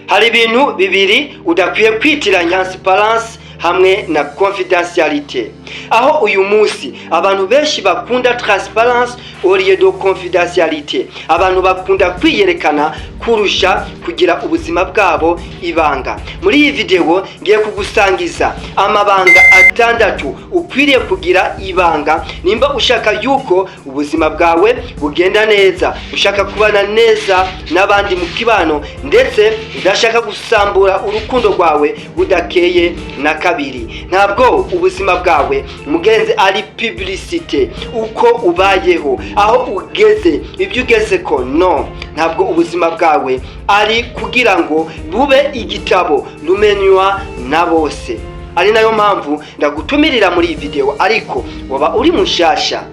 Hari ibintu bibiri udakwiye kwitiranya: transparence hamwe na confidentialité. Aho uyu munsi abantu benshi bakunda transparence au lieu de confidentialité. Abantu bakunda kwiyerekana kurusha kugira ubuzima bwabo ibanga. Muri iyi video ngiye kugusangiza amabanga atandatu ukwiriye kugira ibanga nimba ushaka yuko ubuzima bwawe bugenda neza, ushaka kubana neza n'abandi mu kibano, ndetse udashaka gusambura urukundo rwawe budakeye na kabiri. Ntabwo ubuzima bwawe, mugenzi, ari publicité, uko ubayeho, aho ugeze, ibyo ugeze ko. No ntabwo ubuzima bwawe ari kugira ngo bube igitabo rumenywa na bose. Ari nayo mpamvu ndagutumirira muri iyi video. Ariko waba uri mushasha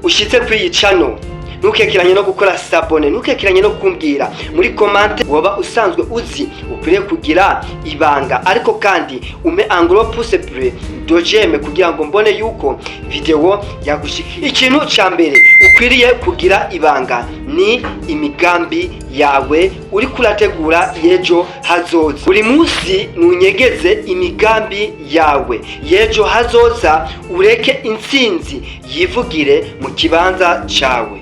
ushitse kuri iyi channel, ntukekeranye no gukora s'abonner, ntukekeranye no kumbwira muri commentaire waba usanzwe uzi ukwiriye kugira ibanga. Ariko kandi umpe un gros pouce bleu de j'aime kugira ngo mbone yuko video yagushikiye. Ikintu ca mbere ukwiriye kugira ibanga ni imigambi yawe uri kurategura y'ejo hazoza. Buri munsi nunyegeze imigambi yawe y'ejo hazoza, ureke intsinzi yivugire mu kibanza cawe.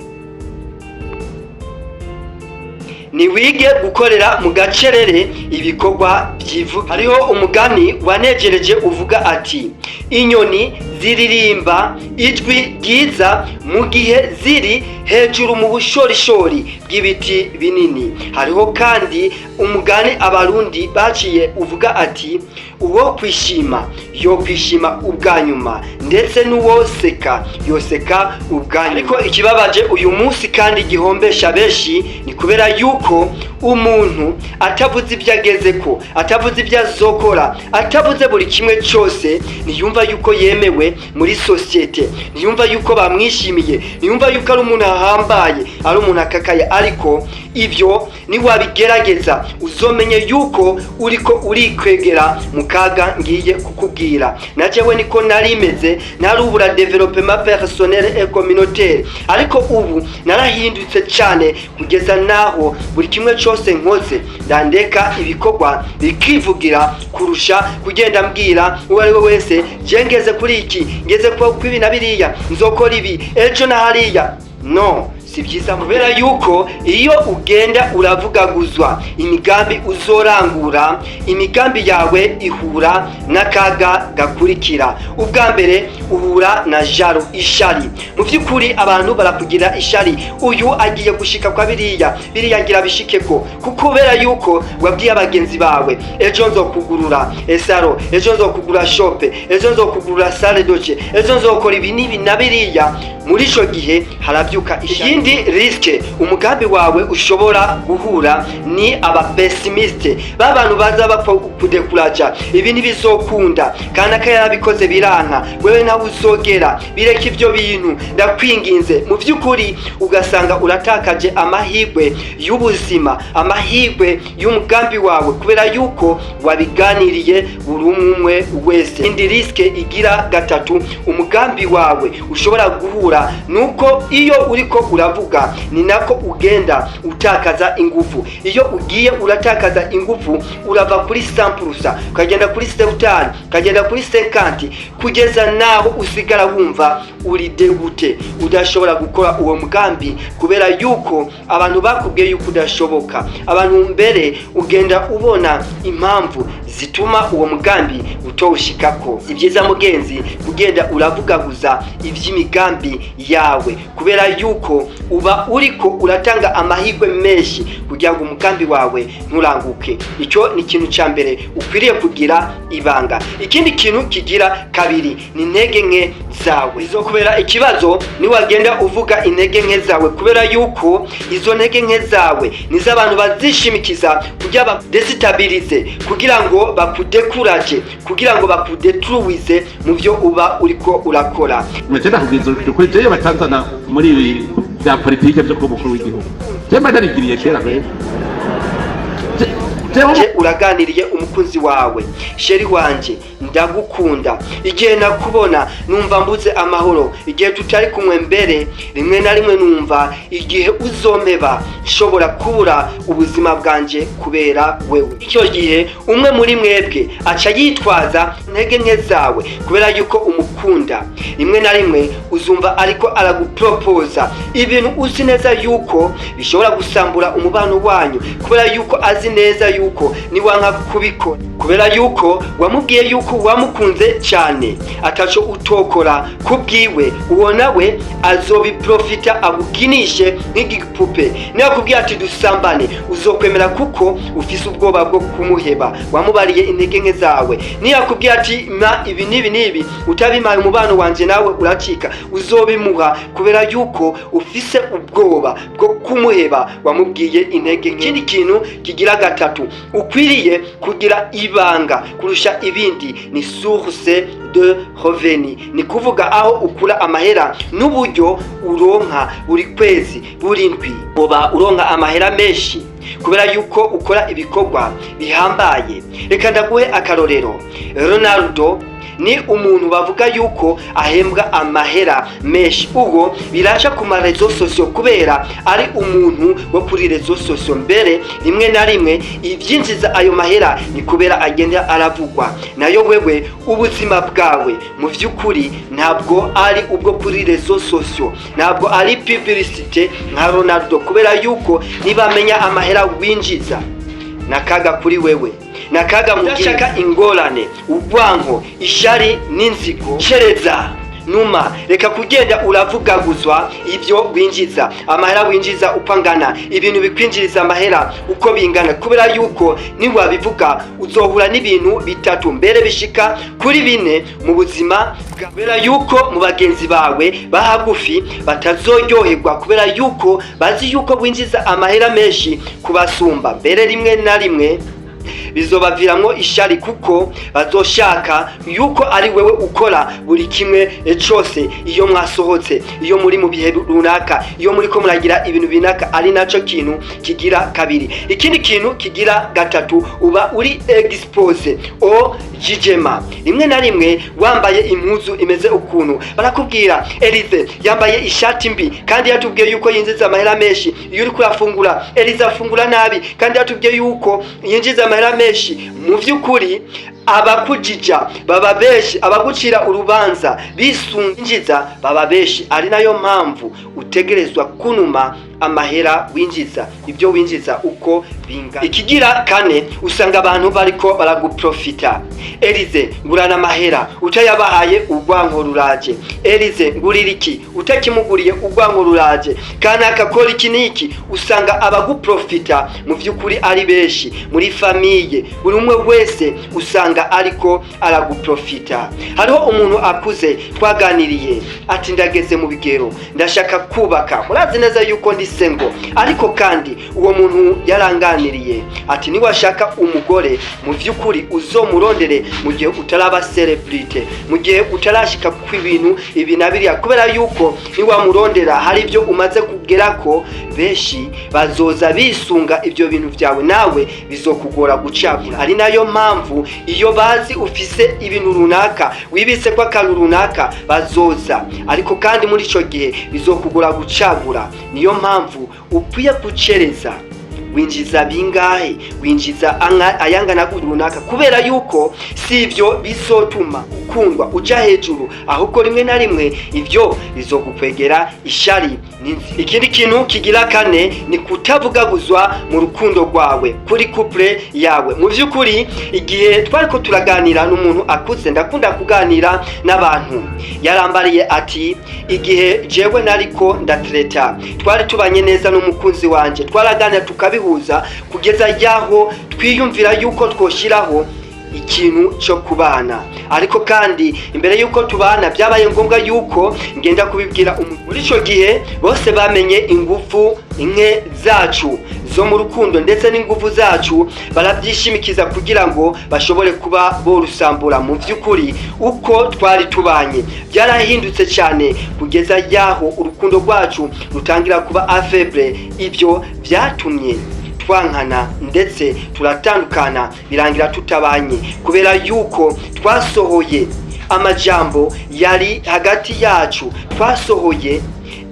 Niwige gukorera mu gacerere, ibikorwa byivuga. Hariho umugani wanejereje uvuga ati: "Inyoni ziririmba ijwi ryiza mu gihe ziri hejuru mu bushorishori bw'ibiti binini." Hariho kandi umugani Abarundi baciye uvuga ati: "Uwo kwishima yo kwishima ubwa nyuma, ndetse n'uwoseka yoseka ubwa nyuma." Ariko ikibabaje uyu munsi kandi gihombesha benshi ni kubera yuko umuntu atavuze ibyo ageze ko, atavuze ibyo azokora, atavuze buri kimwe cyose, ntiyumva yuko yemewe muri sosiyete, ntiyumva yuko bamwishimiye, ntiyumva yuko ari umuntu ahambaye, ari umuntu akakaye. Ariko ibyo niwabigerageza, uzomenye yuko uriko urikwegera mu kaga ngiye kukubwira. Na jewe niko nari meze, narubura développement personnel et communautaire, ariko ubu narahindutse cyane kugeza naho buri kimwe cyose nkoze ndandeka ibikorwa bikivugira kurusha kugenda mbwira uwo ari we wese: "Je ngeze kuri iki, ngeze ku ibi na biriya, nzokora ibi ejo na hariya." No si byiza, kubera yuko iyo ugenda uravugaguzwa imigambi uzorangura, imigambi yawe ihura n'akaga gakurikira. Ubwa mbere, uhura na jalousie, ishari. Mu by'ukuri abantu barakugira ishari: "Uyu agiye gushika kwa biriya, biriya ngira bishikeko." Kuko kubera yuko wabwiye abagenzi bawe: "Ejo nzokugurura salon, ejo nzokugura shop, ejo nzokugurura salle de jeux, ejo nzokora ibi n'ibi na biriya." Muri ico gihe harabyuka ishari. Iyindi risque umugambi wawe ushobora guhura ni aba pessimistes, ba bantu baza bapfa kudekuraja: "Ibi ntibizokunda, kanaka yarabikoze biranka, wewe nawe uzogera, bireka ivyo bintu, ndakwinginze." Mu by'ukuri ugasanga uratakaje amahirwe y'ubuzima, amahirwe y'umugambi wawe, kubera yuko wabiganiriye buri umwe wese. Indi risque igira gatatu umugambi wawe ushobora guhura nuko iyo uriko uravuga ni nako ugenda utakaza ingufu. Iyo ugiye uratakaza ingufu, urava kuri 100% ukagenda kuri 70, ukagenda kuri 50, kugeza naho usigara wumva uri dégoûté, udashobora gukora uwo mugambi kubera yuko abantu bakubwiye yuko udashoboka. Abantu mbere ugenda ubona impamvu zituma uwo mugambi utowushikako. Si byiza, mugenzi, kugenda uravugaguza iby'imigambi yawe, kubera yuko uba uriko uratanga amahirwe menshi kugira ngo umugambi wawe nturanguke. Icyo ni ikintu cya mbere ukwiriye kugira ibanga. Ikindi kintu kigira kabiri ni intege nke zawe. Izo kubera ikibazo niwagenda uvuga intege nke zawe, kubera yuko izo ntege nke zawe nizo abantu bazishimikiza kugira badéstabilise, kugira ngo bakudécourage, kugira ngo bakudétruise mu byo uba uriko urakora. Mwese ndakubwiza ukuri, jewe batanzana muri ibi bya politike byo kuba umukuru w'igihugu, jewe mba narigiriye kera. Rero Jewe Je uraganiriye umukunzi wawe: "Chéri wanje, ndagukunda. Igihe nakubona numva mbuze amahoro. Igihe tutari kumwe, mbere rimwe na rimwe numva igihe uzompeba nshobora kubura ubuzima bwanje kubera wewe." Icyo gihe umwe muri mwebwe aca yitwaza intege nke zawe kubera yuko umukunda. Rimwe na rimwe uzumva ariko aragupropoza ibintu uzi neza yuko bishobora gusambura umubano wanyu, kubera yuko azi neza yuko niwanka kubikora, kubera yuko wamubwiye yuko wamukunze cyane, ataco utokora kubwiwe, uwo nawe azobiprofita agukinishe nk'igipupe. Niba ati "Dusambane", uzokwemera kuko ufise ubwoba bwo kumuheba, wamubariye intege nke zawe. Niyakubwiye ati "Ma ibi n'ibi n'ibi, utabimpaye umubano wanje nawe uracika", uzobimuha kubera yuko ufise ubwoba bwo kumuheba, wamubwiye intege nke. Ikindi kintu kigira gatatu ukwiriye kugira ibanga kurusha ibindi ni source de revenu, ni kuvuga aho ukura amahera n'uburyo uronka buri kwezi, buri ndwi. Uba uronka amahera menshi kubera yuko ukora ibikorwa bihambaye. Reka ndaguhe akarorero. Ronaldo ni umuntu bavuga yuko ahembwa amahera menshi, ubwo biraca ku ma réseaux sociaux kubera ari umuntu wo kuri réseaux sociaux. Mbere rimwe na rimwe ibyinjiza ayo mahera ni kubera agenda aravugwa nayo. Wewe ubuzima bwawe mu by'ukuri ntabwo ari ubwo kuri réseaux sociaux, ntabwo ari publicité nka Ronaldo, kubera yuko nibamenya amahera winjiza, nakaga kuri wewe, nakaga mu udashaka ingorane, urwanko, ishari n'inzigo. Cereza numa, reka kugenda uravugaguzwa ibyo winjiza, amahera winjiza uko angana, ibintu bikwinjiriza amahera uko bingana, kubera yuko niwabivuga uzohura n'ibintu bitatu, mbere bishika kuri bine mu buzima, kubera yuko mu bagenzi bawe bahagufi batazoryoherwa, kubera yuko bazi yuko winjiza amahera menshi kubasumba. Mbere rimwe na rimwe bizobaviramwo ishari, kuko bazoshaka yuko ari wewe ukora buri kimwe cose, iyo mwasohotse, iyo muri mu bihe runaka, iyo muri ko muragira ibintu binaka. Ari naco kintu kigira kabiri. Ikindi kintu kigira gatatu, uba uri exposé au jugement. Rimwe na rimwe wambaye impuzu imeze ukuntu, barakubwira: "Elize yambaye ishati mbi kandi yatubwiye yuko yinjiza amahera menshi." Iyo uriko urafungura: "Elize afungura nabi kandi yatubwiye yuko yinjiza amahera menshi." Mu vy'ukuri abakujija baba benshi, abagucira urubanza bisunjiza baba benshi. Ari nayo mpamvu utegerezwa kunuma amahera winjiza, ibyo winjiza uko bingana. Ikigira kane, usanga abantu bariko baraguprofita: "Elize, ngurana amahera." Utayabahaye, urwanko ruraje. "Elize, ngurira iki." Utakimuguriye, urwanko ruraje. "Kanaka, kora iki n'iki." Usanga abaguprofita mu vy'ukuri ari benshi muri famille, buri umwe wese usanga ariko araguprofita. Hariho umuntu akuze twaganiriye ati: "Ndageze mu bigero, ndashaka kubaka, murazi neza yuko ndi single." Ariko kandi uwo muntu yaranganiriye ati: "Niwashaka umugore, mu vy'ukuri uzomurondere mu gihe utaraba célébrité, mu gihe utarashika ku ibintu ibi na biriya, kubera yuko niwamurondera hari ibyo umaze kugerako, benshi bazoza bisunga ibyo bintu byawe, nawe bizokugora gucagura." Ari nayo mpamvu iyo bazi ufise ibintu runaka, wibitse ko akantu runaka, bazoza, ariko kandi muri ico gihe bizokugora gucagura. Niyo mpamvu ukwiye gucereza: winjiza bingahe, winjiza ayangana runaka, kubera yuko si ibyo bizotuma ukundwa, uja hejuru, ahubwo rimwe na rimwe ibyo bizogukwegera ishari n'inzira. Ikindi kintu kigira kane ni kutavugaguzwa mu rukundo rwawe, kuri couple yawe. Mu by'ukuri igihe twariko turaganira n'umuntu akuze, ndakunda kuganira n'abantu, yarambariye ati: "Igihe jewe nariko ndatreta, twari tubanye neza n'umukunzi wanje, twaraganira tukabihuza kugeza yaho twiyumvira yuko twoshiraho ikintu cyo kubana. Ariko kandi imbere yuko tubana, byabaye ngombwa yuko ngenda kubibwira. Muri ico gihe bose bamenye ingufu nke zacu zo mu rukundo ndetse n'ingufu zacu, barabyishimikiza kugira ngo bashobore kuba borusambura. Mu by'ukuri uko twari tubanye byarahindutse cyane kugeza yaho urukundo rwacu rutangira kuba affaibli. Ibyo byatumye twanka." twankana, ndetse turatandukana, birangira tutabanye, kubera yuko twasohoye amajambo yari hagati yacu, twasohoye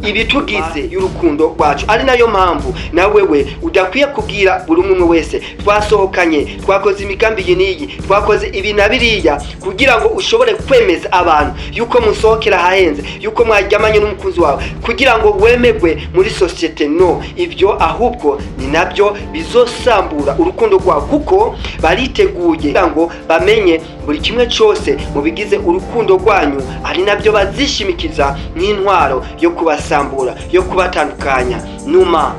ibitugize y'urukundo rwacu. Ari nayo mpamvu na wewe udakwiye kubwira buri umwe wese twasohokanye, twakoze imigambi iyi n'iyi, twakoze ibi na biriya, kugira ngo ushobore kwemeza abantu yuko musohokera ahahenze, yuko mwaryamanye n'umukunzi wawe, kugira ngo wemegwe muri sosiyete. No ibyo ahubwo ni nabyo bizosambura urukundo rwawe, kuko bariteguye kugira ngo bamenye buri kimwe cyose mu bigize urukundo rwanyu, ari nabyo bazishimikiza nk'intwaro yo kubasambura, yo kubatandukanya. Numa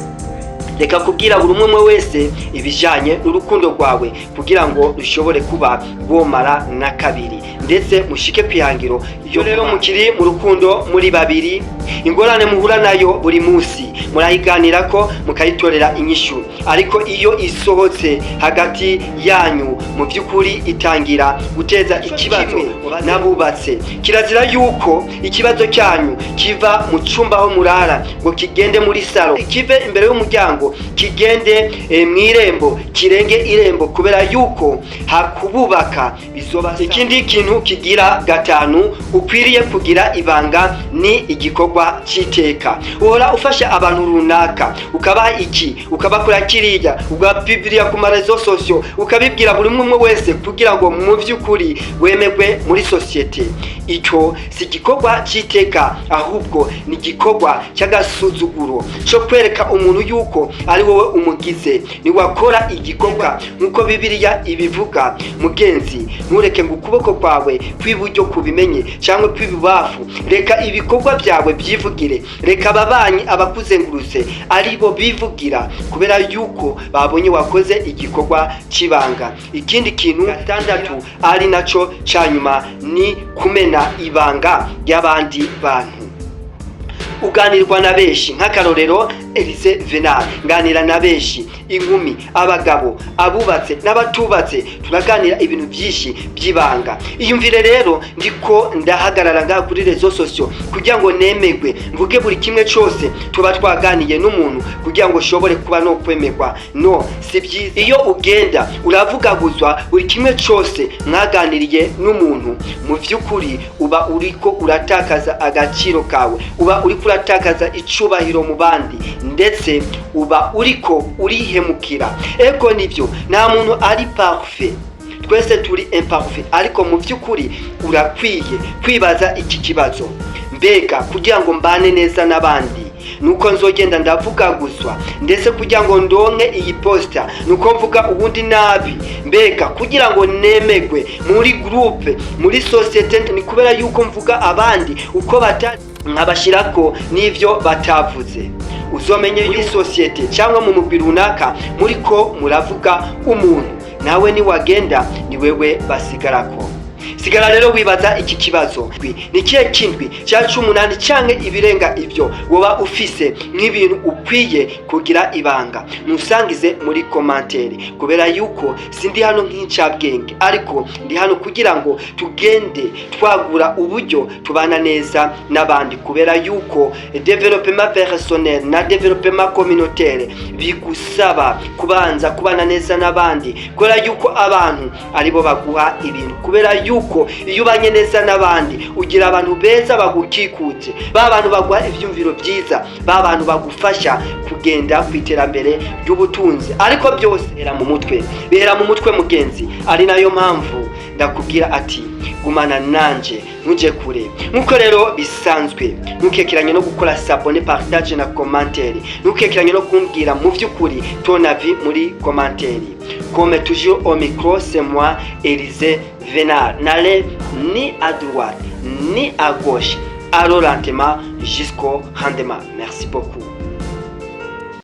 reka kubwira buri umwe umwe wese ibijyanye n'urukundo rwawe, kugira ngo rushobore kuba rwomara na kabiri, ndetse mushike ku ihangiro. Iyo rero mukiri mu rukundo muri babiri, ingorane muhura nayo buri munsi murayiganira ko mukayitorera inyishu. Ariko iyo isohotse hagati yanyu, mu by'ukuri itangira guteza ikibazo. N'abubatse, kirazira yuko ikibazo cyanyu kiva mu cyumba aho murara ngo kigende muri salon, kive imbere y'umuryango kigende mu irembo, kirenge irembo, kubera yuko hakububaka bizoba. Ikindi kintu kigira gatanu ukwiriye kugira ibanga ni igikorwa cy'iteka. Uhora ufasha abantu runaka, ukabaha iki, ukabakora kiriya, ugapibiriya ku ma réseaux sociaux, ukabibwira buri umwe wese kugira ngo mu by'ukuri wemegwe muri sosiyete. Icyo si igikorwa cy'iteka, ahubwo ni igikorwa cy'agasuzuguro cyo kwereka umuntu yuko ari wowe umugize. Niwakora igikorwa nk'uko Bibiliya ibivuga, mugenzi, ntureke ngo ukuboko kwawe kw'iburyo kubimenye cyangwa kw'ibubafu. Reka ibikorwa byawe byivugire, reka ababanyi, abakuzengurutse ari bo bivugira, kubera yuko babonye wakoze igikorwa cy'ibanga. Ikindi kintu gatandatu, ari naco ca nyuma, ni kumena ibanga ry'abandi bantu. Uganirwa na benshi. Nk'akarorero, Elise Venal nganira na benshi, inkumi, abagabo, abubatse n'abatubatse, turaganira ibintu byinshi by'ibanga. Iyumvire rero ndiko ndahagarara ngaha kuri réseaux sociaux kugira ngo nemegwe, mvuge buri kimwe cyose tuba twaganiye n'umuntu kugira ngo ushobore kuba no kwemerwa. No si byiza. Iyo ugenda uravugaguzwa buri kimwe cyose mwaganiriye n'umuntu, mu by'ukuri uba uriko uratakaza agaciro kawe, uba uriko uratakaza icubahiro mu bandi, ndetse uba uriko urihemukira. Ego nibyo, nta muntu ari parfait, twese turi imparfait, ariko mu by'ukuri urakwiye kwibaza iki kibazo: mbega kugira ngo mbane neza n'abandi nuko nzogenda ndavugaguzwa? Ndetse kugira ngo ndonke iyi posta nuko mvuga ubundi nabi? Mbega kugira ngo nemegwe muri groupe, muri société, ni kubera yuko mvuga abandi uko batari, nkabashirako n'ivyo batavuze? Uzomenye muri société cyangwa mu mugwi runaka muriko muravuga umuntu, nawe niwagenda ni wewe basigarako. Sigara rero wibaza iki kibazo: ni ikihe kindwi cya 18 canke ibirenga ibyo woba ufise nk'ibintu ukwiye kugira ibanga? Musangize muri commentaire, kubera yuko sindi hano nk'incabwenge, ariko ndi hano kugira ngo tugende twagura uburyo tubana neza n'abandi, kubera yuko développement personnel na développement communautaire bigusaba kubanza kubana neza n'abandi, kubera yuko abantu aribo baguha ibintu, kubera yuko iyo ubanye neza n'abandi ugira abantu beza bagukikuje, ba bantu baguha ibyumviro byiza, ba bantu bagufasha kugenda ku iterambere ry'ubutunzi. Ariko byose bihera mu mutwe, bihera mu mutwe, mugenzi. Ari nayo mpamvu ndakubwira ati gumana nanje, ntuje kure. Nk'uko rero bisanzwe, ntukekeranye no gukora s'abonner, partage na commentaire, ntukekeranye no kumbwira mu by'ukuri ton avis muri commentaire. Comme toujours, au micro, c'est moi, Elise Venal. N'allez ni à droite ni à gauche, allons lentement jusqu'au rendement. Merci beaucoup.